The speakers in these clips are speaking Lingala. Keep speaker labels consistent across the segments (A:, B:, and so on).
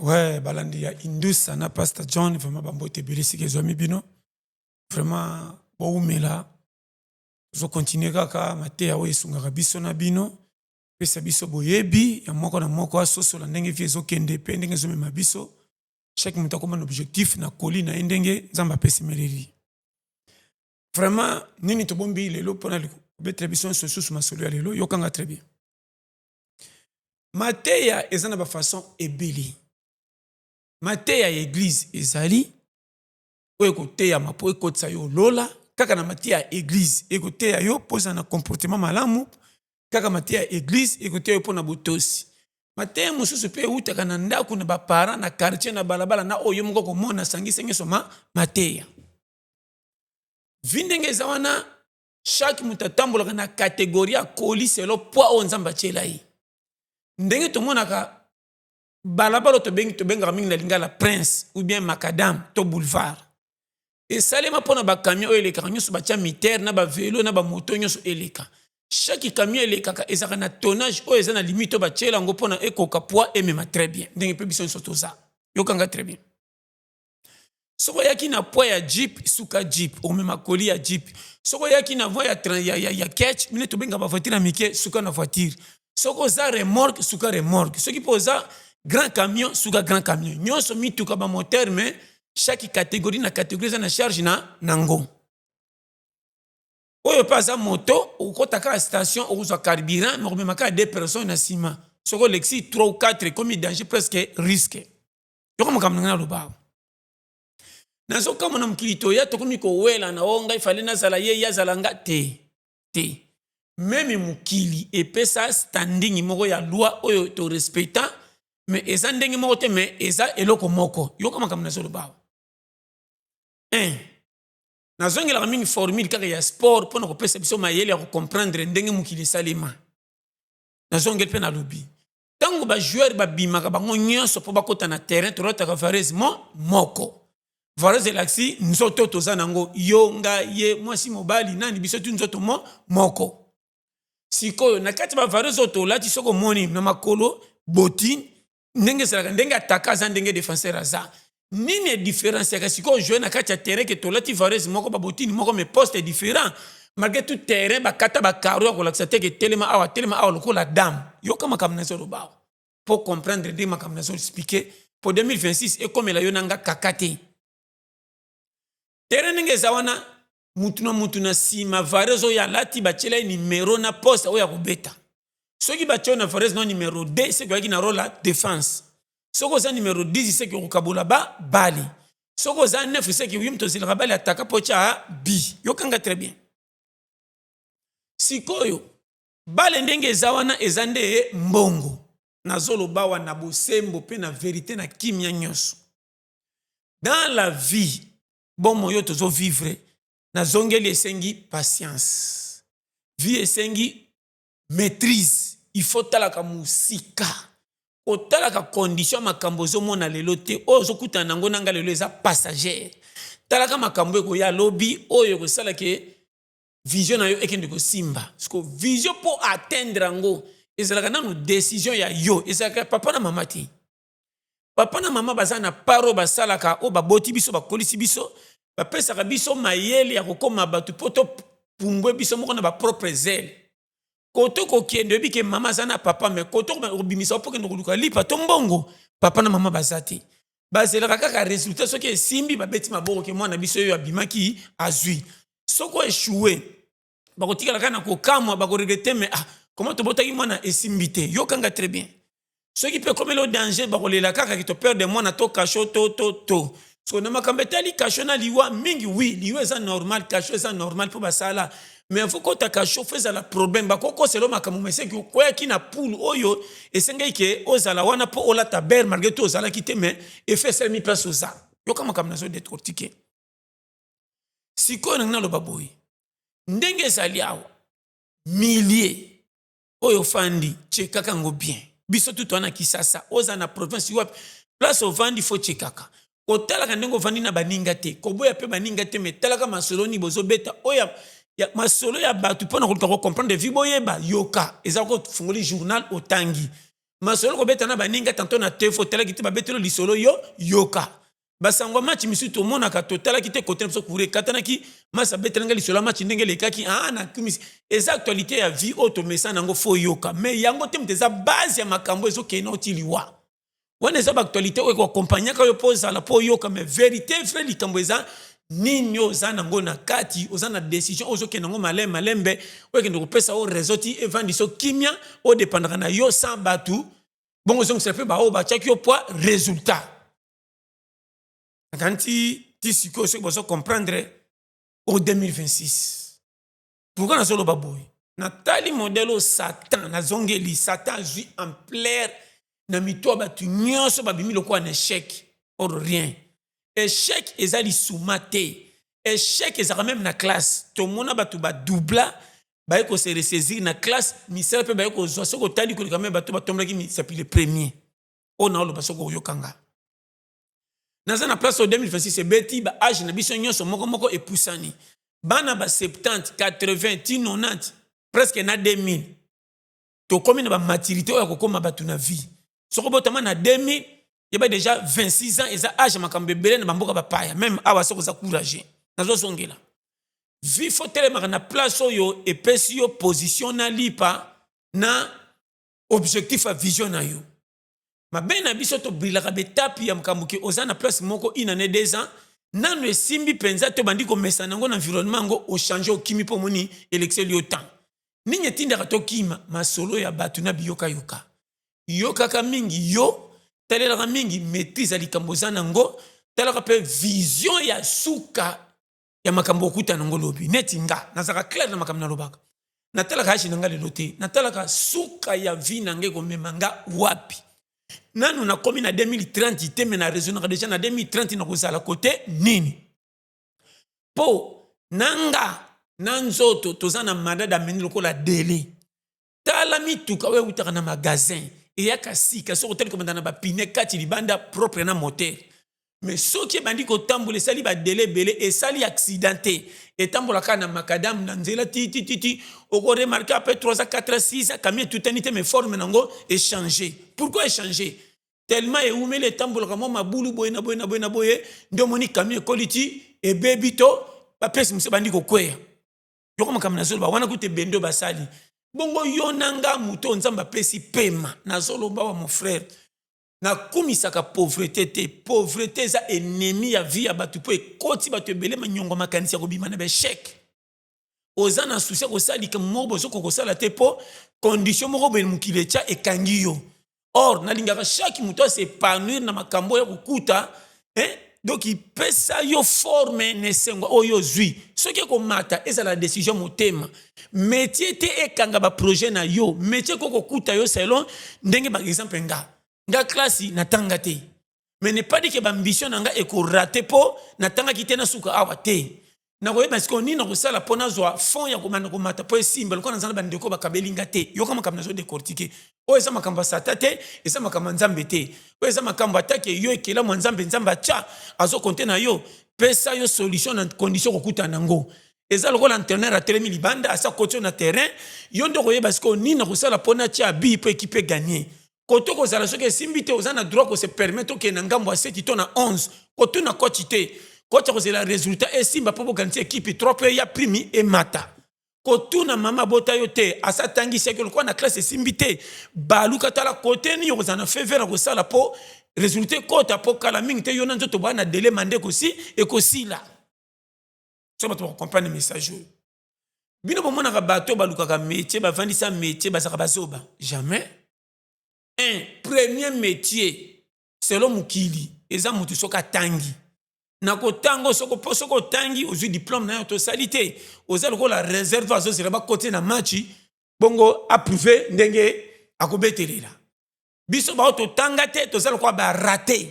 A: Ouais, balandi ya Indusa na Pastor John, vraiment bambote ebele esika ezwami bino. Vraiment bowumela, tozokontinue kaka mateya oyo esungaka biso na bino, pesa biso boyebi ya moko na moko, asosola ndenge vie ezokende mpe ndenge ezomema biso. Chaque moto akoma na objectif na koli na ye ndenge Nzambe apesi meleli. Vraiment nini tobombi lelo mpona kobetela biso nyonso susu masolo ya lelo, yokanga très bien. Mateya eza na bafaçon ebele. Mateya ya église ezali oyo ekoteyama mpo ekotisa yo lola. Kaka na mateya ya église ekoteya yo mpo ozala na comportement malamu. Kaka mateya ya église ekoteya yo mpo na botosi. Mateya mosusu mpe eutaka na ndako, na baparent, na quartier, na balabala, na oyo yo moko komona, sangisa nyonso ma mateya. Vi ndenge eza wana, chaque moto atambolaka na catégorie ya koli selon poids oyo Nzambe atiela ye. Ndenge tomonaka balabala tobengi, tobengaka mingi na lingala prince ou bien macadam to boulevard, esalema mpona bacamion oyo elekaka nyonso, batia mitere na bavelo na bamoto nyonso eleka. Chaque camion elekaka ezalaka na tonnage oyo eza na limite oyo batiela yango mpona ekoka poids emema très bien. Ndenge mpe biso nyonso toza, yokanga très bien. Soki oyaki na poids ya jeep, suka jeep, omema koli ya jeep. Soki oyaki na voie ya ketch, mine tobenga bavoiture ya mike, suka na voiture. Soki oza remorque, suka remorque. Soki mpe oza grand camion, suka grand camion. Nyonso mituka bamoteur, mais chaque catégorie na catégorie eza na charge na nango. Oyo mpe aza moto, okokɔta kaka station, okozwa carburant, mais okomema kaka deux personnes na nsima. Soki olekisi 3 ou 4, ekomi danger, presque risque. Yoko makambo na ngai naloba awa. Nazokamwa na mokili toya, tokomi kowela na o ngai fale nazala ye, ye azala nga te te. Même mokili epesa standing moko ya loi oyo torespecta, mais eza ndenge moko te, mais eza eloko moko. Yoka makambo nazoloba awa. Un, nazongelaka mingi formule kaka ya sport mpona kopesa biso mayele ya kocomprendre ndenge mokili esalema. Nazongeli mpe nalobi, ntango bajoueur babimaka bango nyonso mpo bakɔta na terrain, tolataka vareuse mo moko. Vareuse elakisi nzoto toza nango, yo, nga, ye, mwasi, mobali, nani, biso tu nzoto mo moko. Sikoyo na kati ya bavareuse oyo tolati, soki omoni na makolo bottine, ndenge ezalaka, ndenge ataka aza, ndenge défenseur aza, nini edifférenciaka sikoyo joueur na kati ya terrain ke tolati vareuse moko, babottine moko, mais poste différent? Malgré tout, terrain bakata bacarreaux ya kolakisa te ke telema awa, telema awa lokola dame. Yoka makambo nazoloba awa mpo comprendre ndenge makambo nazoexpliquer po 2026 ekomela yo nanga kaka te. Terrain ndenge eza wana, mutu na mutu na nsima vareuse oyo alati, batiela ye nimero na poste oyo akobeta. Soki batie oyo na vareuse na numero 2, seki oyaki na rôle ya défense. Soki oza numero 10, seki okokabola ba bale. Soki oza 9, seki oyo moto ozelaka bale ataka mpo tya bi. Yokanga très bien. Sikoyo bale ndenge eza wana, eza nde mbongo. Nazoloba wana bosembo mpe na vérité na kimia nyonso. Dans la vie, bomoi oyo tozovivre, nazongeli, esengi patience. Vie esengi maîtrise. Il faut talaka mosika, kotalaka condition ya makambo ozomona lelo te. Oyo ozokutana nango nanga lelo eza passagère. Talaka makambo ekoya lobi, oyo ekosala ke vision na yo ekende kosimba. Parce vision, mpo atteindre yango, ezalaka nanu décision ya yo, ezalaka papa na mama te. Papa na mama baza na part oyo basalaka, oyo baboti biso, bakolisi biso, bapesaka biso mayele ya kokóma bato mpo topumbwe biso moko na bapropre zele. Koto kokende, oyebi ke mama aza na papa, mais koto kobimisa mpo kende koluka lipa to mbongo, papa na mama baza te. Bazelaka kaka résultat. Soki esimbi, babeti maboko ke mwana biso oyo abimaki azwi. Soki oéchoué, bakotikala kaka na kokamwa, bakoregretter: mais ah, comment tobotaki mwana, esimbi te? Yokanga très bien. Soki mpe ekomeli o danger, bakolela kaka ke toperdre mwana to cachot to so na makambo etali cachot na liwa mingi. Oui, liwa eza normal, cachot eza normal mpo basala, mais faut kota cachot, faut ezala problème, bakokosela makambo. Ma esengaki okweyaki na poule oyo esengaki ke ozala wana mpo olata bere, malgré tout ozalaki te, mais effet esalemi place oza. Yoka makambo nazodécortiquer sikoyo. Nangi naloba boye, ndenge ezali awa, milieu oyo ofandi, tiekaka yango bien. Biso tu toza na Kisasa, oza na province wapi, place ovandi, faut tiekaka, kotalaka ndenge ovandi na baninga te, koboya mpe baninga te, mais talaka masolo nini bozobeta, oyo ya masolo ya bato mpona koluka kocomprendre vie. Boyeba, yoka, eza kofungoli journal, otangi. Masolo kobeta na baninga tanto na tefo, otalaki te, babetelo lisolo, yo yoka basango match misusu tomonaka, totalaki te. Kote na biso courant ekatanaki, masi abetelanga lisolo ya match ndenge elekaki. Ah, na kumisi, eza actualité ya vie oyo tomesana yango, faut yoka. Mais yango te moto eza base ya makambo ezokende oti liwa wana. Eza baactualité oyo ekoaccompagnaka yo mpo ozala, mpo oyoka. Mais vérité vrai, likambo eza nini? Oza nango na kati, oza na décision oyo ozokende yango malembe malembe, oyo ekende kopesa yo raison ti evandisa kimia, oyo dépendaka na yo sans bato. Bongo ozongisela mpe baoyo batiaki yo poids. Résultat nakanti ti sikoyo, soki bozo comprendre o 2026 pourquoi nazoloba boye. Natali modèle oyo Satan, nazongeli Satan azwi ampleur na mito ya bato nyonso, babimi lokola na échec. Or rien, échec eza lisuma te. Échec ezalaka même na classe. Tomona bato badoubla, baye kose ressaisir na classe, misala mpe baye kozwa. Soki otali koleka même bato batombolaki misapi le premier. Oyo naoloba, soki oyokanga, naza na place oyo 2026 ebeti baâge na biso nyonso moko moko epusani, bana ba 70, 80 ti 90, presque na 2000, tokomi na bamaturité oyo ya kokóma bato na vie. Soki obotama na 2000, yeba déjà 26 ans eza âge ya makambo ebele na bamboka bapaya, même awa soki oza courage. Nazozongela vie, faut telemaka na place oyo epesi yo position na lipa na objectif ya vision na yo. Mabe na biso, tobrilaka betape ya makambo ke oza na place moko une année, 2 ans, nano esimbi mpenza te, obandi komesana yango na environnement yango, ochange, okimi mpo omoni elekiseli yo temps. Nini etindaka tokima? Masolo ya bato na biyokayoka. Yokaka mingi, yo talelaka mingi maîtrise ya likambo oza nango, talaka mpe vision ya suka ya makambo okutana nango lobi. Neti nga nazalaka clair na makambo nalobaka. Natalaka âge na nga lelo te, natalaka suka ya vie na nga ekomema nga wapi. Nanu nakomi na 2030 te, mais na raisonnaka déjà na 2030 nakozala kote nini, mpo na nga na nzoto toza na mandat d'amener lokola délai. Tala mituka oyo eutaka na magasin, eyaka sika, soki otali komanda na bapine kati libanda propre na moteur. Mais soki ebandi kotambola, esali badélai ebele, esali accident te, etambola kaka na macadam na nzela titititi, okoremarquer après 3 ans, 4 ans, 6 ans, camion etutani te, mais forme nango echanger. Pourquoi echanger? Tellement ewumeli, etambolaka mwa mabulu boye na boye na boye na boye, nde omoni camion ekoli ti ebebi to bapièces mosusu ebandi kokweya. Yoko makambo nazoloba wana kuta ebende oyo basali bongo. Yo na nga, moto oyo Nzambe apesi pema, nazoloba wa mon frère, nakumisaka pauvreté te. Pauvreté eza ennemi ya vie ya bato, mpo ekoti bato ebele manyongo, makanisi ya kobima na baéchec. Oza na souci ya kosala likambo moko, bozokoka kosala te mpo condition moko boye mokili etya ekangi yo. Or nalingaka chaque moto as'épanouir na makambo oyo kokuta, hein? Donc ipesa yo forme na esengo oyo ozwi. Soki ekomata, ezala décision motema. Métier te ekanga baprojet na yo. Métier ekoki kokuta yo selon ndenge. Par exemple nga classe natanga te, mais n'est pas dit que baambition na nga ekorater mpo natangaki te. Nasuka awa te, nakoyeba sikoyo nini nakosala mpo nazwa fond ya komanda komata mpo esimba. Lokola naza na bandeko bakabeli nga te, yoka makambo nazodécortiquer oyo. Eza makambo ya Satan te, eza makambo ya Nzambe te. Oyo eza makambo atake yo ekelamu ya Nzambe. Nzambe atya azocompter na yo, pesa yo solution na condition kokutana nango. Eza lokola entraîneur atelemi libanda, asa koti yo na terrain, yo nde okoyeba sikoyo nini nakosala mpo natia but mpo équipe egagner. Koto kozala, soki esimbi te, oza na droit kose permettre okende na ngambo ya 7 to na 11. Kotuna coach te. Coach akozela résultat esimba mpo bokanisi équipe 3 mpo ya prime emata. Kotuna mama abota yo te, asa atangisaki lokola na classe, esimbi te, baluka tala kote nini okozala na feu vert ya kosala mpo résultat ekota, mpo kala mingi te yo na nzoto baa na délai mande ekosi ekosila. So bato bakocomprendre message oyo. Bino bomonaka bato oyo balukaka métier, bavandisa métier, bazalaka bazoba? Jamais. Un premier métier selon mokili eza motu soki atangi na kotanga. Soko mpo soki otangi, ozwi diplôme na yo, tosali te, oza lokola réserve, azozela bakoti na match, bongo approuve ndenge akobetelela. Biso bao totanga te, toza lokola baraté.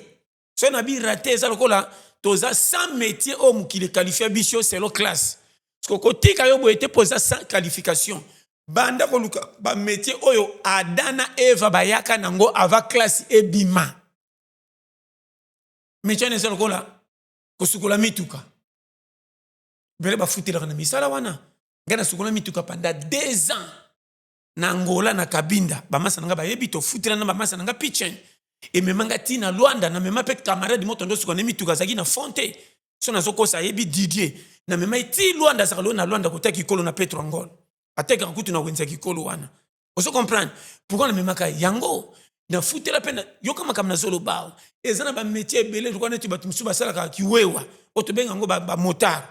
A: So na bi raté, eza lokola toza sans métier oyo mokili equalifier biso selon classe. Parce kotika yo boye te mpo eza sans qualification. Banda koluka bamétier oyo Adam na Eva bayaka nango avant classe ebima. Métier wana eza lokola kosukola mituka. Ebele bafutelaka na misala wana. Ngai nasukola mituka pendant 2 ans. Na Angola, na Kabinda, bamasa na nga bayebi, tofutela na bamasa na nga pitchen. Emema nga ti na Luanda, namema mpe camarade moto ndosuka na mituka, azalaki na fond te. So nazokosa, ayebi Didier. Namema ye ti Luanda, azalaka lelo na Luanda, kotaki ekolo na Petro Angol, atekaka kutu na wenze ya kikolo wana. Ozo comprendre pourquoi namemaka yango? Nafutela mpe yoka makambo nazoloba awa. Eza na bamétier ebele lokola neti bato mosusu basalaka kiwewa, oyo tobenga yango bamotard.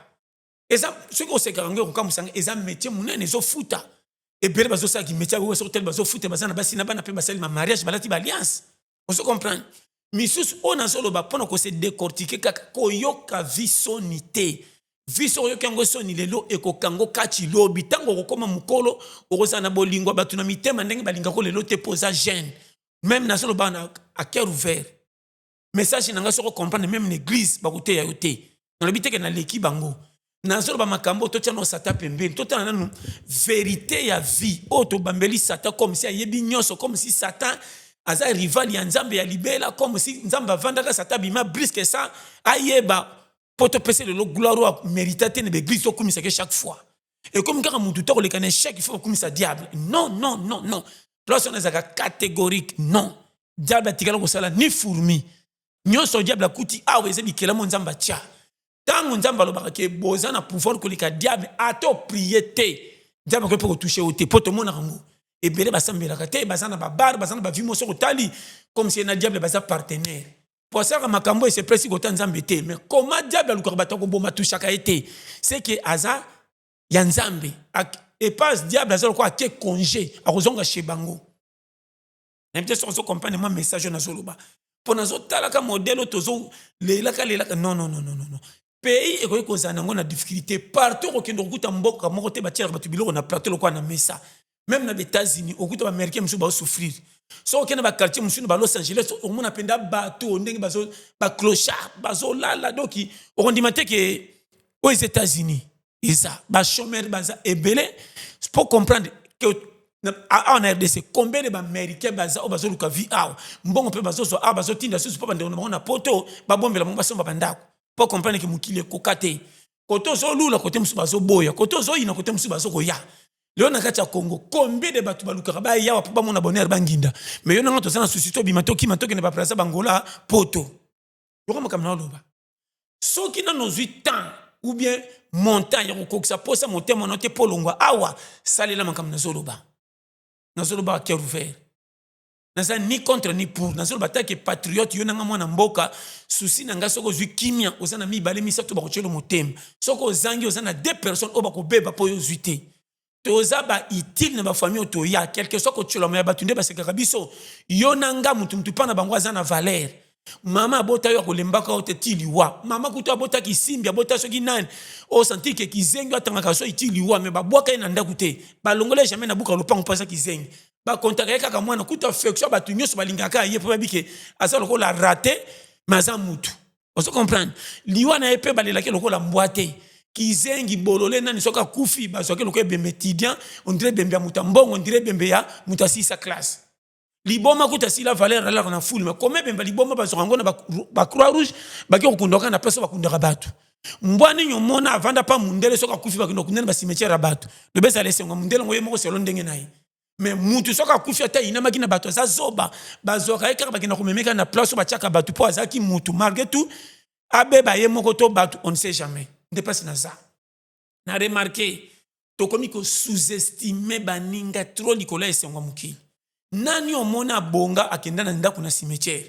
A: Eza soki osekaka yango, ekokamwisa nga. Eza métier monene, ezofuta. Ebele bazosala kimétier wewa, soki otali, bazofuta, baza na basi na bana mpe basali mariage, balati baalliance. Ozo comprendre? Misusu oyo nazoloba mpona kose décortiquer kaka, koyoka vie soni te. Vie, soki oyoki yango soni lelo, ekokango kati lobi. Ntango okokóma mokolo, okozala na bolingo ya bato na mitema ndenge balingako lelo te, mpo oza jeune. Même nazoloba na à cœur ouvert, message na ngai, soki ocomprendre, même na église bakoteya yo te. Nalobi teke naleki bango. Nazoloba makambo oyo, totia nano Satan pembeni, totala nanu vérité ya vie oyo tobambeli Satan comme si ayebi nyonso, comme si Satan aza rival ya Nzambe ya libela, comme si Nzambe avandaka, Satan abima brusque sa ayeba mpo topesa lelo gloire oyo amérita te. Na baeglise tokumisaka chaque fois, ekomi kaka mutu to koleka na échec, il faut kokumisa diable. Non, non, non, non, place wana ezalaka catégorique, non. Diable atikala kosala ni fourmi. Nyonso diable akuti awa eza bikelamo Nzambe atia. Ntango Nzambe alobaka ke boza na pouvoir koleka diable, ata oprie te, diable akoki mpe kotouche yo te, mpo tomonaka yango ebele basambelaka te, baza na babar, baza na bavie moko, soki otali, comme si na diable baza partenaire, po asalaka makambo esepresi kota Nzambe te. Mais comment diable alukaka bato akoboma, tushaka ye te? C'est que aza ya Nzambe. Epas diable aza lokola ake congé, akozonga chez bango. Nayebi te soki ozocomprendre mwa message oyo nazoloba, mpo nazotalaka modèle oyo tozolelaka lelaka. Non, non, non, non, non. Pays ekoki kozala nango na difficulté partout. Okokende kokuta mboka moko te batielaka bato biloko na plateau lokola na mesa. Même na baÉtats-Unis, okuta baaméricain mosusu bazosouffrir. Soki okende baquartier mosusu na baLos Angeles, okomona mpenza bato ndenge baclochard bazolala. Donc okondima te ke oyo eza États-Unis, eza bachômeur baza ebele. Po comprendre ke awa na RDC, combien de baaméricain baza oyo bazoluka vie awa, mbongo mpe bazozwa awa, bazotinda susu mpo bandeko na bango na Poto babombela bango, basomba bandako. Po comprendre ke mokili ekoka te. Kote ozolula, kote mosusu bazoboya, kote ozoyina, kote mosusu bazokoya. Lelo na kati ya Congo, combien de bato balukaka bayawa mpo bamona bonheur, banginda? Mais yo nanga toza na susi, tobima, tokima, tokende baplace bangola, Poto. Yoko makambo na oloba, soki nano ozwi temps ou bien montant ya kokokisa posa motema na te mpo olongwa awa, salela makambo nazoloba. Nazoloba cœur ouvert, naza ni contre ni pour. Nazoloba take patriote, yo nanga mwana mboka. Susi na ngai, soki ozwi kimia, oza na mibale, misato bakotiela motema. Soki ozangi, oza na deux personnes oyo bakobeba mpo oyo ozwi te. Toza bautile na bafamille oyo toya, quelque soit kotiolama ya bato nde basekaka biso. Yo na nga, mutu mutu mpa na bango aza na valeur. Mama abota yo, akolembaka yo te ti liwa. Mama kutu abotaki simbi, abota soki nani, osentir ke kizengi atangaka so ti liwa. Me babwaka ye na ndako te, balongola ye jamais na buka lopango mpo aza kizengi. Bakontaka ye kaka mwana. Kutu affection ya bato nyonso balingaka ye mpo bayebi ke aza lokola raté, me aza mutu. Ozo comprendre? Liwa na ye mpe balelaki lokola mbwa te, kizengi, bolole nani. Soki akufi, bazwaki lokola ebembe étudiant, on dirait ebembe ya moto ya mbongo, on dirait ebembe ya moto asilisa classe. Liboma kuta asila valeur, alaka na foule. Mais comme ebembe liboma, bazwaka yango na bacroix rouge, baki kokundaka na place bakundaka bato. Mbwa nini omona avanda pa mundele, soki akufi, bakenda kokunda na bacimetière ya bato? Lobe ezala esengo mundele ngo ye moko selo ndenge na ye. Mais mutu soki akufi, ata ayinamaki na bato, aza zoba, bazwaka ye kaka, bakenda komemeka na place oyo batiaka bato, mpo azalaki mutu malgré tout, abeba ye moko to bato, on ne sait jamais. Nde mpasi naza na remarque, tokomi kosous-estime baninga trop likolo ya esengo ya mokili. Nani omona abonga akenda na ndako na cimetière?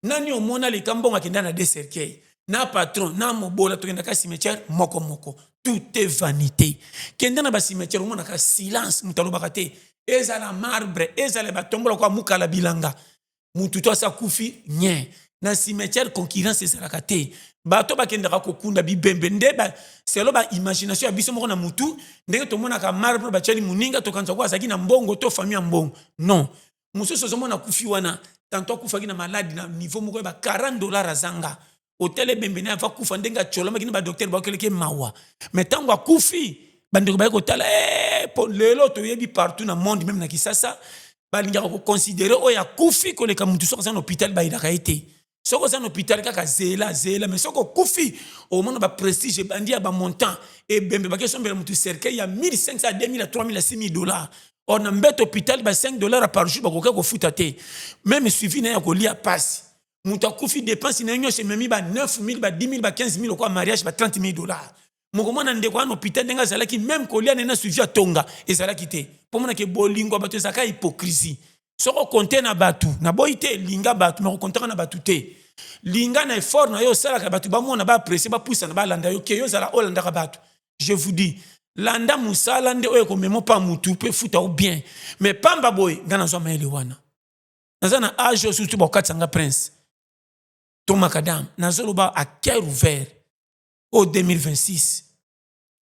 A: Nani omona aleka mbongo akenda na deux cercueil? Na patron na mobola tokendaka cimetière moko moko. Tout est vanité. Kenda na bacimetière, omonaka silence, moto alobaka te. Ezala marbre, ezala batombola kwa mukala bilanga, mutu to asa kufi nye na cimetière, concurrence ezalaka te. Bato bakendaka kokunda bibembe nde selo baimagination ya biso moko na mutu. Ndenge tomonaka marbre batiali moninga, tokanisa ko azalaki na mbongo to famille ya mbongo. Non, mosusu ozomona akufi wana, tanto akufaki na maladi na niveau moko ya ba 40 $, azanga otele ebembe na ye. Ava kufa, ndenge atiolamaki na badocteur, baokeleki mawa. Mais ntango akufi, bandeko baye kotala. Po lelo toyebi partout na monde, même na Kisasa, balingaka koconsidérer oyo akufi koleka mutu. Soki aza na hôpital, bayelaka ye te. Soki oza na hôpital, kaka zela zela. Mais soki okufi, omona baprestige ebandi ya bamontant. Ebembe bakesombela mutu cercueil ya 1500, ya 2000, ya 3000, ya 6000 dollars. Or na mbeto hôpital, ba 5 $ par jour bakoki kofuta te. Même suivi na ye ya kolia, pasi. Moto akufi, dépense na ye nyonso ememi ba 9 000, ba 10 000, ba 15 000, lokola mariage ba 30 000 $. Mokomona ndeko wana, hôpital ndenge azalaki, même kolia nde na suivi atonga ezalaki te. Mpo monake bolingo ya bato ezalaka hypocrisie. Soki okonte na bato, naboyi te, linga bato, me kokontaka na bato te. Linga na effort na yo osalaka, bato bamona, baapprécie, bapusana, balanda yo, ke yo ozala olandaka bato. Je vous dis, landa mosala nde oyo ekomema mpa mutu mpe futa o bien. Mais pamba boye, ngai nazwa mayele wana, naza na age oyo surtout bakokatisa nga prince to makadam. Nazoloba à cœur ouvert, oyo 2026,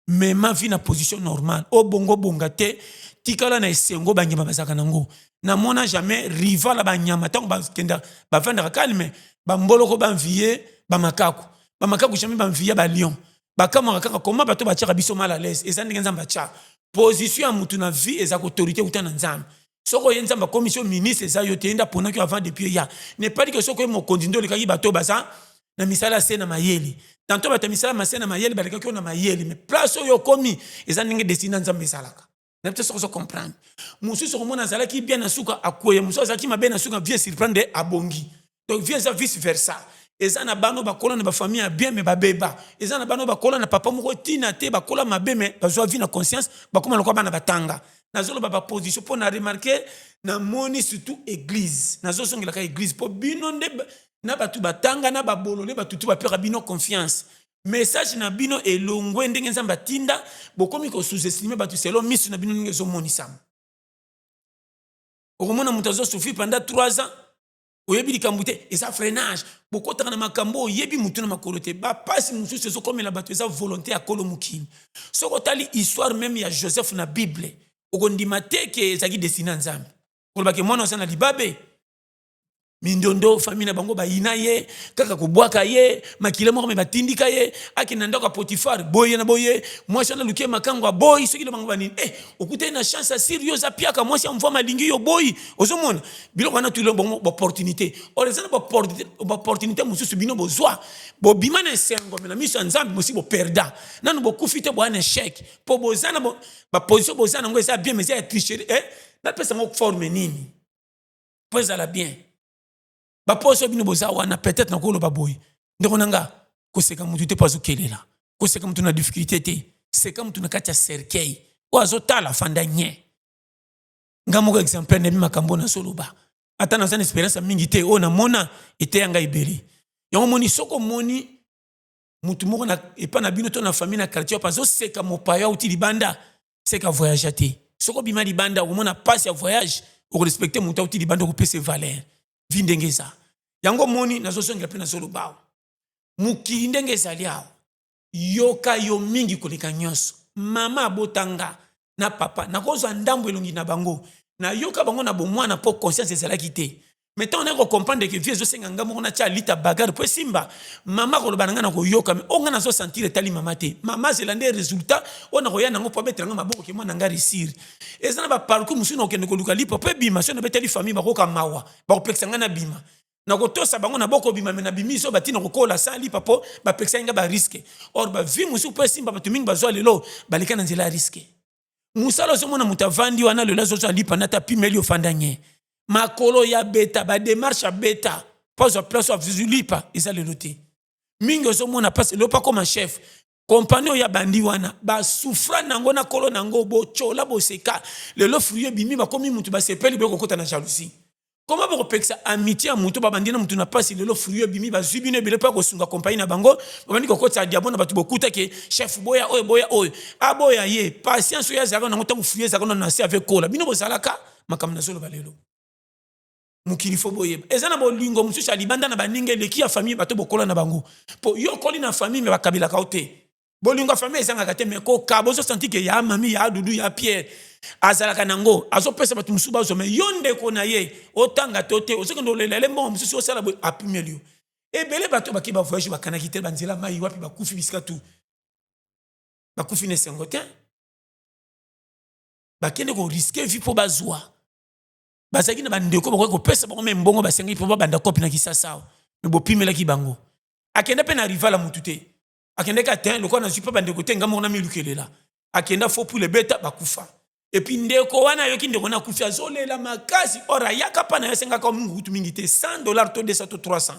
A: mema vie na position normale. Obongo bonga te, tikala na esengo. Banyama bazalaka nango, namona jamais rival ya banyama. Ntango bakenda, bavandaka calme. Bamboloko banvie bamakaku, bamakaku jamais banvie balion. Bakamwaka kaka koma bato batiaka biso mal à l'aise. Eza ndenge Nzambe atya position ya mutu na vie, eza autorité kuta na Nzambe. Soki oye, Nzambe akomisi yo ministre, eza yo te, ye nde aponaki yo avant depuis eya. Ne pas que soki oye mokonzi nde olekaki bato baza na misala se na mayele. Tanto bato ya misala mase na mayele balekaki yo na mayele, mais place oyo okomi eza ndenge destin na Nzambe ezalaka. Na te soki ozo comprendre. Mosusu okomona azalaki bien, na suka akweye. Mosusu azalaki mabe, na suka vie surprendre, abongi. Donc vie eza vice versa. Eza na bano bakola na bafamille ya bien, mais babeba. Eza na bano bakola na papa moko ntina te, bakola mabe, mais bazwa vie na conscience, bakóma lokola bana batanga. Nazoloba baposition mpo na remarque, namoni surtout église. Nazozongelaka église mpo bino nde na bato batanga na babolole, bato tu bapeka bino confiance. Message na bino elongwe ndenge Nzambe atinda. Bokomi kosous-estime bato selon miso na bino ndenge ezomonisama. Okomona moto azosouffrir pendant 3 ans, oyebi likambo te, eza freinage. Bokotaka na makambo oyebi motu na makolo te. Bapasi mosusu ezokomela bato eza volonté ya Kolo mokili. Soki otali histoire même ya Joseph na Bible, okondima te ke ezalaki destin ya Nzambe. Kolobaki mwana oza na libabe, mindondo, famille na bango bayina ye kaka kobwaka ye makila moko, me batindika ye akende na ndako ya Potifar. Boye na boye, mwasi wana aluki ye makango, aboyi. Soki na bango banini, okutani na chance asiri yo, oza piaka, mwasi ya mvwama alingi yo boyi. Ozomona biloko wana tulo bongo baopportunité. Or eza na baopportunité mosusu bino bozwa, bobima na esengo, me na miso ya Nzambe mosi boperda nanu, bokufi te, boya na échec mpo boza na baposition. Boza nango eza bien, mais eza ya tricherie. Napesa yango forme nini mpo ezala bien? Baposo bino boza wana, peut-être nakoloba boye, ndeko na nga: koseka mutu te mpo azokelela, koseka mutu na difficulté te, seka mutu na kati ya cercueil oyo azotala, fanda nye. Nga moko exemplaire, nayebi makambo nazoloba. Ata naza na expérience mingi te, oyo namona eteya ngai ebele. Yango moni, soki omoni mutu moko epa na bino to na famille, na quartier oyo azoseka mopaya auti libanda, seka voyage te. Soki obima libanda, okomona pasi ya voyage, okorespecte motu auti libanda, okopesa valeur. Vi ndenge eza yango, moni nazozongela mpe nazoloba awa, mokili ndenge ezali awa, yoka yo mingi koleka nyonso. Mama abotanga na papa, nakozwa ndambo elongi na bango, nayoka bango na bomwana mpo conscience ezalaki te. Mais ntango naye kocomprendre ke vie ezosenga nga moko natya lita bagarre mpo esimba, mama koloba na ngai na koyoka, me oyo ngai nazosentir etali mama te. Mama azela nde résultat oyo nakoya nango mpo abetela ngai maboko ke mwana ngai réussir. Eza na baparcours mosusu, na kokende koluka lipa mpo ebima. So nabeteli famille, bakoka mawa, bakopekisa ngai na bima. Nakotosa bango na bokobima, me nabimi so batina kokola sa lipa mpo bapekisaki ngai barisque. Or bavie mosusu mpo esimba, bato mingi bazwa lelo baleka na nzela ya risque. Mosala ozomona moto avandi wana lelo, azozwa lipa na ta pimeli, ofanda nye, makolo ya beta, badémarche ya beta mpo azwa place azwi lipa eza lelo te. Mingi ozomona mpasi lelo mpo akoma chef kompani oyo abandi wana, basufra nango na kolo nango, botyola, boseka. Lelo fruit ebimi, bakomi mutu, basepeli boye kokota na jalousie. Koma bokopekisa amitié ya motu babandi na motu na mpasi. Lelo fruit ebimi, bazwi bino ebele mpo ya kosunga kompani na bango, babandi kokotisa diabo na bato. Bokutaki chef boya oyo, boya oyo, aboya ye. Patience oyo azalaka nango ntango fruit ezalaka nano na se ave kola, bino bozalaka makambo. Nazoloba lelo, mokili fo boyeba, eza na bolingo mosusu ya libanda na baninga eleki ya famille. Bato bokola na bango, mpo yo okoli na famille, me bakabelaka yo te. Bolingo ya famille ezangaka te, me kokaba ozosanti ke ya mami, ya Dudu, ya Pierre azalaka nango, azopesa bato mosusu bazwa, me yo ndeko na ye otanga to te, ozokende olela ele mbongo mosusu, osala boye, apimeli yo ebele. Bato bake bavoyage, bakanaki te, banzela mai wapi, bakufi bisika tu, bakufi na esengo te. Bakende korisquer vie mpo bazwa. Bazalaki na bandeko bakoki kopesa bango me mbongo basengaki mpo babanda kope na Kisasa awa, me bopimelaki bango. Akende mpe na rival ya motu te, akendeki atin lokola nazwi mpe bandeko te, nga moko na milukelela. Akenda fo pule beta, bakufa. Et puis ndeko wana ayoki ndeko na akufi, azolela makasi. Or ayaka mpa na yo, asengaka mungu kutu mingi te, 100 $ to 200 to 300.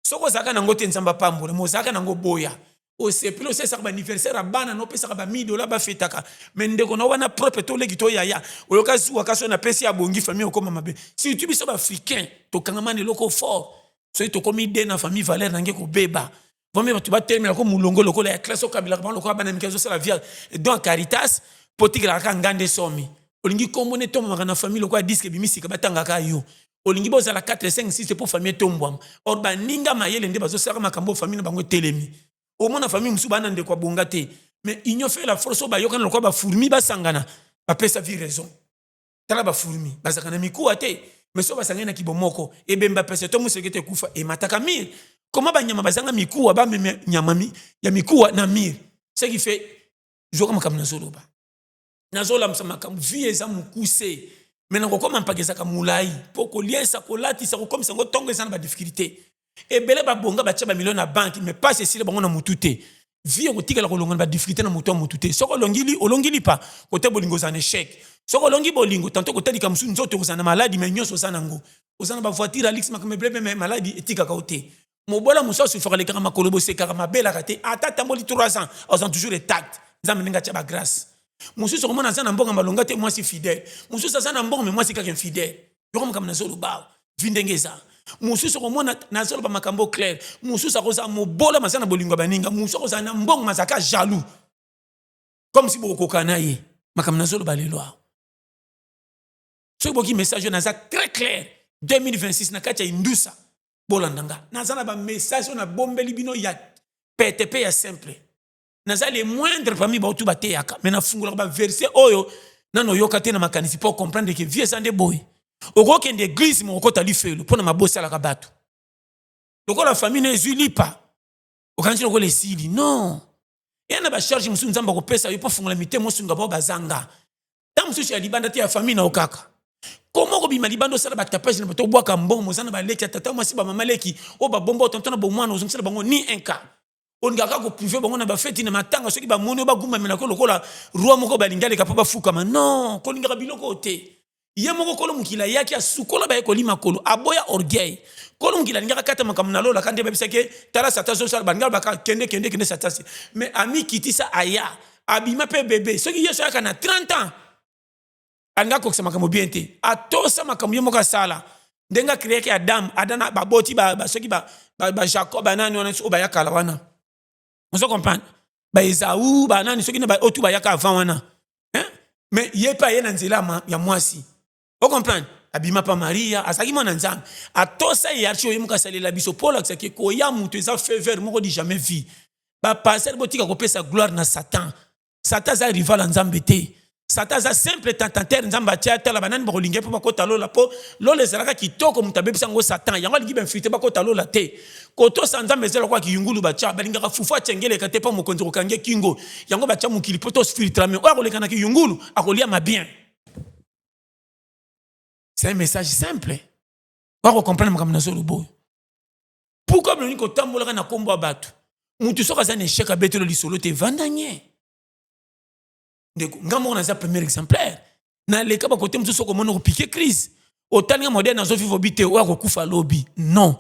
A: Soki ozalaka nango te, Nzambe apambola. Me ozalaka nango, boya osepeli, osesaka baanniversaire ya bana na opesaka ba 1000 $ bafetaka. Me ndeko na wana propre to leki to yaya, oyoka zuwa kasi oyo napesi abongi, famille okóma mabe. Surtout biso baafricain, tokangama na eloko fort. Soki tokomi de na famille, valeur nange kobeba. Vame bato batelemela ko molongo lokola ya classe, okabelaka bango lokola bana mike. Azosala via don Caritas mpo otikelaka kaka ngande somi. Olingi nkombo netombamaka na famille lokola disque ebimi sika, batangaka yo. Olingi bozala 4, 5, 6 mpo famille etombwama. Or baninga mayele nde bazosalaka makambo, famille na bango etelemi. Omona famille mosusu bana ndeko abonga te, mais union fait la force. Oyo bayokana lokola bafourmi, basangana, bapesa vie raison. Tala, bafourmi bazalaka na mikuwa te, mais so basangani na kibomoko, ebemba pese to moseke te ekufa, emataka mire. Koma banyama bazanga mikuwa, bamema nyama ya mikuwa na mire. Ce qui fait, zoka makambo nazoloba, nazolamusa makambo. Vie eza mokuse, me na kokóma mpaka ezalaka molai, mpo koliesa, kolatisa, kokomisa yango ntongo eza na badifficulté ebele. Babonga, batia bamilio na banque, mais pasi esili bango na motu te. Vie ekotikala kolonga na badifficulté na motu ya motu te. Soki olongili, olongi lipa kote bolingo, oza na échec. Soki olongi bolingo, tanto kotalika mosusu, nzoto okozala na maladi, me nyonso oza nango, oza na bavoiture ya luxe, makambo ebele, me maladi etikaka yo te. Mobola mosusu asufaka, alekaka makolo, bosekaka, mabelaka te. Ata tamboli 3 ans, aza toujours intact. Nzambe ndenge atia bagrâce. Mosusu okomona aza na mbongo, malonga te, mwasi fidèle. Mosusu aza na mbongo, me mwasi kaka infidèle. Yoko makambo nazoloba, vie ndenge eza. Mosusu okomona, nazoloba makambo clair, mosusu akozala mobola, maza na bolingo ya baninga. Mosusu akozala na mbongo, mazalaka jaloux, comme si bokokoka na ye. Makambo nazoloba lelo awa, soki boki message oyo, naza très clair. 2026 na kati ya indusa, bolanda nga. Naza na bamessage oyo nabombeli bino ya pete mpe ya simple. Naza le moindre parmi bautu bateyaka, me nafungolaka baverset oyo nano oyoka te na makanisi, mpo comprendre ke vie eza nde boye. Okokende église, mo okota lifelo mpo na mabosalaka bato. Lokola famille na ezwi lipa, okanisi lokola esili. Non, eya na bacharge mosusu Nzambe akopesa yo mpo fungola mitema, osunga bao bazanga. Ta mosusu ya libanda te, ya famille na yo kaka. Koma okobima libanda, osala batapage na bato, obwaka mbongo. Moza na baleki ya tata mwasi, bamama leki oyo babomba otonto na bomwana, ozongisela bango ni un cas. Olingaka koprouver bango na bafeti, na matanga. Soki bamoni oyo, bagumbamelaka lokola roi moko, balingi aleka mpo bafukama. Non, kolingaka biloko oyo te. Ye moko kolo mokili ayaki, asukola baye koli makolo, aboya orgueil. Kolo mokili alingaka kata makambo na lola, kandi babisaki: "Tala, sata azosala." Balinga baka: "Kende, kende, kende, sata." Mais amikitisa, aya, abima mpe bebe. Soki Yesu ayaka na 30 ans, alinga akokisa makambo bien te. Atosa makambo ye moko asala ndenge acréaki Adam. Adam na baboti soki bajacob, banani wana oyo baya kala wana, ozo comprendre, baezau, banani, soki na oyo tu bayaka avant wana, hein? Mais ye mpe aye na nzela ya mwasi, ocomprendre, abima pa Maria, azalaki mwana Nzambe, atosa hiérarchie oyo ye moko asalela biso, mpo olakisaki koya moto eza faveur moko du jamais vu. Bapasteur, botika kopesa gloire na Satan. Satan aza rival ya Nzambe te. Satan aza simple tentateur. Nzambe atia, atala banani bakolinga mpo bakota lola, mpo lola ezalaka kitoko, moto abebisa yango, Satan. Yango alingi bainfiltre bakota lola te. Kotosa Nzambe eza lokola kiyungulu batya. Balingaka fufu atiengeleka te, mpo mokonzi kokange kingo. Yango batya mokili mpo tofiltrame. Oyo akoleka na kiyungulu akolia ma bien. C'est un message simple, bakocomprendre makambo nazoloba oyo. Pourquoi bolongi kotambolaka na nkombo ya bato? Motu soki aza na échec, abetelo lisolo te, evanda nye. Ndeko, nga moko naza premier exemplaire. Naleka bakote mosusu, okomona kopike crise, otalinga modele nazovivre, obi te, oyo akokufa alobi non.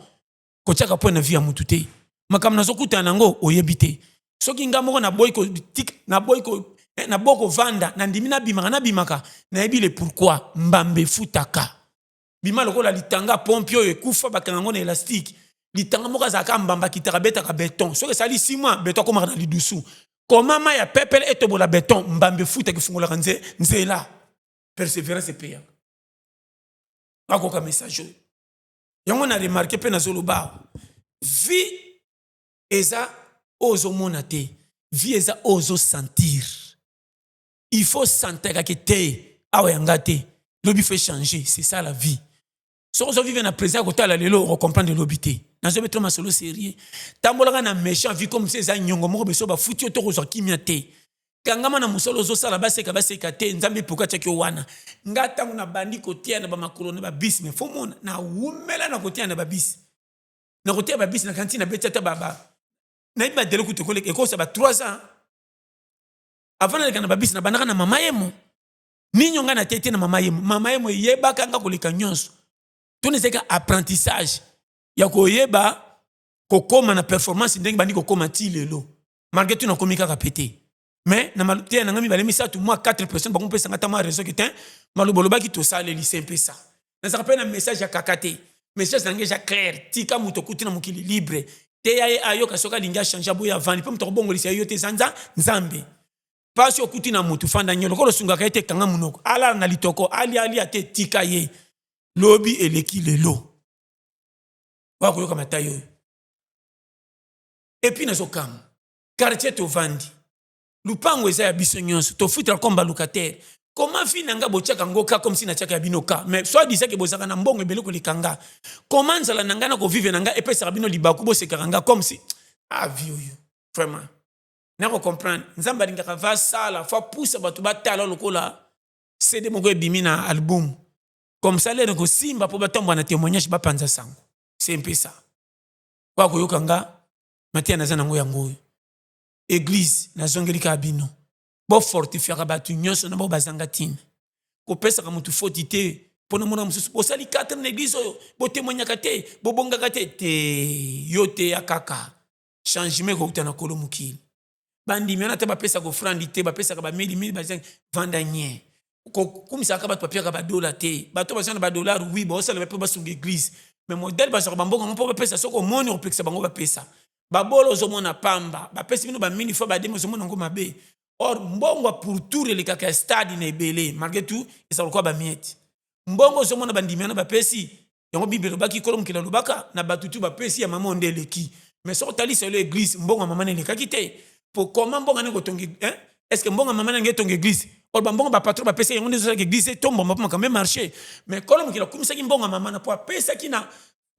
A: Kotiaka mpo na vie ya motu te. Makambo nazokutana nango, oyebi te. Soki nga moko naboyi, naboyi kovanda, nandimi nabimaka, nabimaka, nayebi le pourquoi. Mbambe efutaka. Bima lokola litanga pompi oyo ekufa, bakanga yango na élastique. Litanga moko azalaka mbamba, akitaka, abetaka béton. Soki esali 6 mois, béton akomaka na lidusu. Koma mai ya pepele etobola béton. Mbambe efutaka, efungolaka nzela. Persévérance epeyaka. Bakoka message oyo, yango na remarquer mpe nazoloba awa. Vie eza oyo ozomona te, vie eza oyo ozosentir. Il faut sentiraka te awa yanga te, lobi faut changer. C'est ça la vie. Soki ozovivre na présent, kotala lelo, okocomprendre lobi te. Nazobetela masolo sérieux. Tambolaka na méchant vie comme si eza nyongo moko beso bafuti yo to kozwa kimia te. Kangama na mosala ozosala, baseka, baseka te, Nzambe epoka atiaki yo wana. Nga ntango nabandi kotia na bamakolo na babisi, me fo mona nawumela na kotia na babisi, na kotia babisi na kanti nabeti ata nayebi badele kutu ekosa ba 3 ans avant naleka na babisi. Nabandaka na mama yemo. Nini ngai natei te na Mama Yemo? Mama Yemo eyebaka nga koleka nyonso. Tona ezalaki apprentissage ya koyeba kokóma na performance ndenge bandi kokóma ti lelo, malgré tout nakomi kaka pe te. Mais na mateya na ngai mibale, misato, mwa 4 personnes bango mpesanga ata mwa raison ke te, maloba olobaki tosaleli se mpesa. Nazalaka mpe na message ya kaka te, message na ngai eza clair. Tika moto okuti na mokili libre, teya ye, ayoka. Soki alingi achange, aboyi, avandi mpe. Moto akobongolisa ye yo te, eza Nzambe. Mpasi okuti na motu, fanda nye lokola osungaka ye te, kanga monoko, alala na litoko, alia, alia te, tika ye. Lobi eleki lelo, oya koyoka matai oyo. Et puis nazokama quartier tovandi, lupango eza ya biso nyonso, tofutela comme balocataire. Comment vie na nga botiaka yango ka comme si natiaka ya bino ka? Mais soit disant ke bozalaka na mbongo ebele koleka nga, comment nzala na ngai na kovivre na ngai epesaka bino libaku, bosekaka nga comme si, ah, vie oyo vraiment nakocomprendre. Nzambe alingaka vasala fo apusa bato batala lokola CD moko ebimi na album comme ça, lere kosimba mpo batomba na témoignage, bapanza sango. C'est mpe ça oya koyoka nga. Mateya naza nango yango oyo. Église, nazongeli kaka bino, bofortifiaka bato nyonso na bao bazanga ntina. Kopesaka motu foti te mpo na mona mosusu bosali 4 na église oyo, botémoignaka te, bobongaka te. Te, yo teya kaka, changement ekouta na kolo mokili. Bandimi wana te, bapesaka offrande te, bapesaka bamili mili, vanda nye. Kokumisaka bato bapiaka badola te. Bato baza na badollar, oui, baosala mpe basunga église, mais modèle bazwaka bambongo yango mpo bapesa, soki omoni okopekisa bango bapesa babola, ozomona pamba bapesi bino bamili fois bademi, ozomona yango mabe. Or mbongo ya pourtour elekaka ya stade na ebele, malgré tout ezala lokola bamiete. Mbongo ozomona bandimi wana bapesi yango, Bible elobaki, kolo mokili alobaka na bato tu bapesi ya mama nde eleki. Mais soki otalisa yo église, mbongo ya mama na elekaki te. Po comment mbongo ane kotonga? Est ce que mbongo ya mama nange etonga église? Or bambongo bapatron bapesi yango nde ezosalaka église etombama mpo makambo emarché. Mais kolo mokili akumisaki mbongo ya mama na mpo apesaki na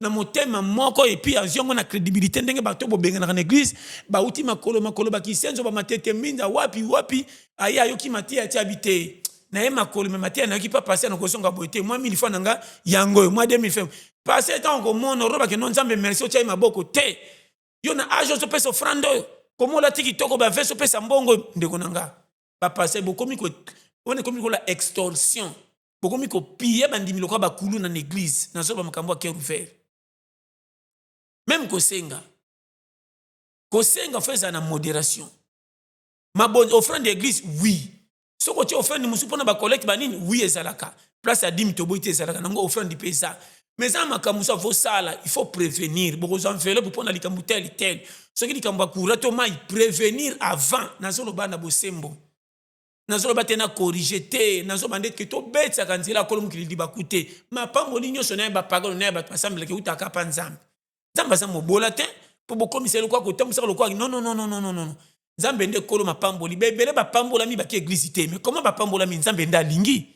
A: motema moko, et puis azwi yango na crédibilité. Ndenge bato bobenganaka na église bauti makolo makolo, bakisenzo, bamatete, minda, wapi wapi, aye ayoki mateya, atia abi te na ye makolo me mateya nayoki mpa pase na kozonga boye te. Mwa 1000 fois na nga yango oyo, mwa 2000 fois pase, ntango komona olobake no, Nzambe merci, otia ye maboko te. Yo na age ozopesa offrande oyo, komola ti kitoko, bavese, opesa mbongo. Ndeko na nga bapase, bokomi wana, ekomi lokola extorsion, bokomi kopie bandimi lokola bakulu na église. Nazoloba makambo ya cœur ouvert. Même kosenga, kosenga fo ezala na modération. Mabonzi, offrande ya église, oui. Soki otie offrande mosusu mpona bacollecte banini, oui, ezalaka place ya dîme, toboyi te, ezalaka nango offrande mpe eza. Mais eza makambo mosusu avosala, il faut prévenir. Bokozwa enveloppe mpona likambo tel tel, soki likambo ya courant to mai, prévenir avant. Nazoloba na bosembo, nazoloba te na corrige te, nazoba nde ke tobetisaka nzela akolo mokili libaku te. Mapamboli nyonso na ye bapagano na ye bato basambelaka eutaka mpa Nzambe. Nzambe aza mobola te mpo bokomisa lokola kotambwisaka lokola. Non, non, non, non, non, non. Nzambe nde kolo mapamboli. Baebele bapambolami baki église te, mais comment bapambolami? Nzambe nde alingi.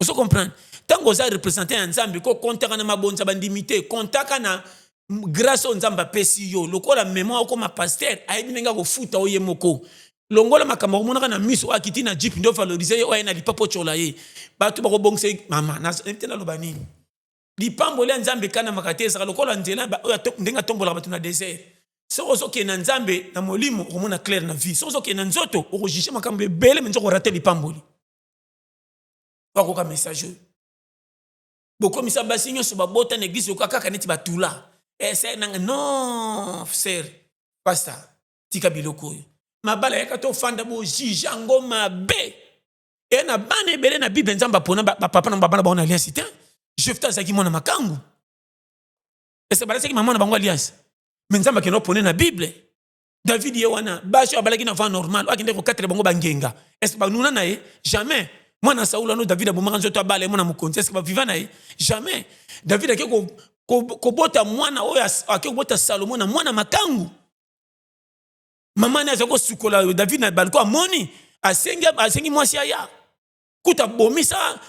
A: Ozo comprendre? Ntango oza représentant ya Nzambe, kokontaka na mabonza bandimi te, kontaka na grâce oyo Nzambe apesi yo. Lokola memo okoma pasteur, ayebi ndenge akofuta oye moko. Longola makambo omonaka na miso. Oyo akiti na jeep nde ovalorize ye, oyo aye na lipapo otyola ye. Bato bakobongisa mama te. Naloba nini? Lipamboli ya Nzambe ekanamaka te, ezalaka lokola nzela oyo ndenge atombolaka bato na désert. Soki ozokende na Nzambe na molimo, okomona clair na vie. Soki ozokende na nzoto, okojuge makambo ebele, me nzoko orater lipamboli. Bakoka message oyo, bokomisa basi nyonso babota na église oka kaka neti batula ese nanga. Non, sœur pasteur, tika biloko oyo. Mabala yaka tofanda, bojuge yango mabe. E na bana ebele na Bible, Nzambe apona bapapa na babana bango na alliance te. Jefte azalaki mwana makangu, ese balasaki mama na bango alliance, me Nzambe akende opone na Bible. David ye wana, basi oyo abalaki na voie normale, oyo akende kokatela bango bangenga, est-ce banuna na ye? Jamais. Mwana Saul ano, David abomaka nzoto, abala ye mwana mokonzi, est-ce baviva na ye? Jamais. David ake kobota mwana oyo ake kobota Salomo na mwana makangu. Mama ne azali kosukola David na baliko, amoni, asengi, asengi mwasi aya kuta abomisa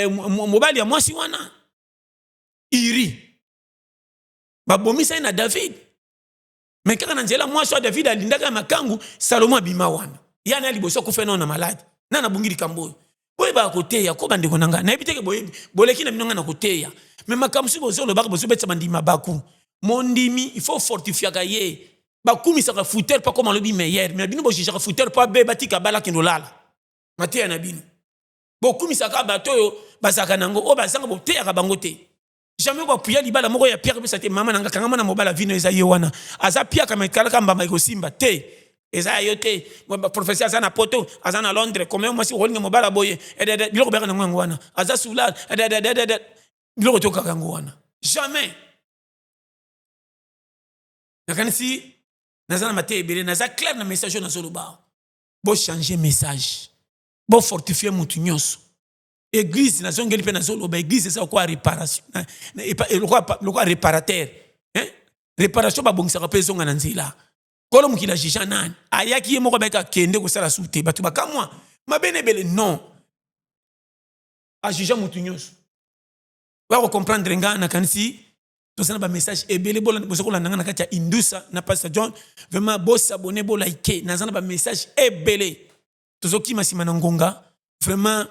A: mobali ya mwasi wana Iri. Babomisa ye na David, me kaka na nzela mwasi oyo David alindaka ya makangu, Salomo abima wana. Ya na ya liboso akufa nao na maladi na nabungi likambo oyo. Boyebaka koteya ko bandeko na ngai, nayebi teke boyebi, boleki na bino ngai na koteya. Me makambo soki bozolobaka, bozobetisa bandimi baku. Mondimi, il faut fortifiaka ye. Bakumisaka fouteur mpo akoma alobi meilleur, mais bino bojugeaka fouteur mpo abe batika bala, kende olala mateya na bino. Bokumisaka bato oyo bazalaka nango, oyo bazanga boteyaka bango te. Jamais bapuya libala moko ya piaka pesa te. Mama nanga, kangama na mobala vino eza ye wana aza piaka, me talaka mbamba ekosimba te, eza ya yo te. Professeur aza na Poto, aza na Londres, combien mwasi okolinga mobala boye? Biloko bayaka nango yango wana, aza soulard, biloko tokaka yango wana. Jamais. Nakanisi naza na mateya ebele, naza clair na message oyo nazoloba. Bochange message, bofortifie mutu nyonso. Église, nazongeli mpe nazoloba, église eza lokola réparation, lokola réparateur, hein? Réparation, babongisaka mpe ezonga na nzela. Kolo mokili ajuger nani ayaki ye moko, abayaki akende kosala su te. Bato bakamwa mabe na ebele. Non, ajuger mutu nyonso oya kocomprendre. Nga nakanisi toza na bamessage ebele. Boza kolanda nga na kati ya Indusa na Pastor John. Vraiment, bosabonner, bolike. Naza na bamessage ebele, tozokima nsima na ngonga. Vraiment,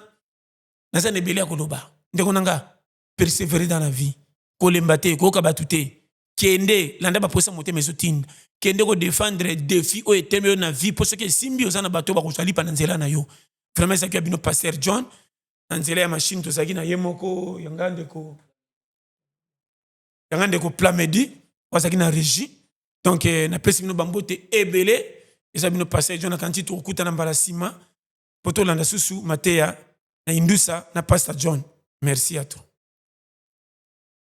A: naza na ebele ya koloba. Ndeko na nga, persévérer dans la vie, kolemba te, koyoka bato te. Kende landa baposa motema ezotinda, kende kodéfendre défi oyo etemi oyo na vie, mpo soki esimbi, oza na bato oyo bakozwa lipa na nzela na yo. Vraiment, ezalaki ya bino Pasteur John. Na nzela ya machine tozalaki na ye moko, yanga ndeko, yanga ndeko Plamedi oyo azalaki na régie. Donc napesi bino bambote ebele. Eza bino Pasteur John. Akanisi tokokutana mbala nsima mpo tolanda susu mateya na Indusa na Pasteur John. Merci à toi.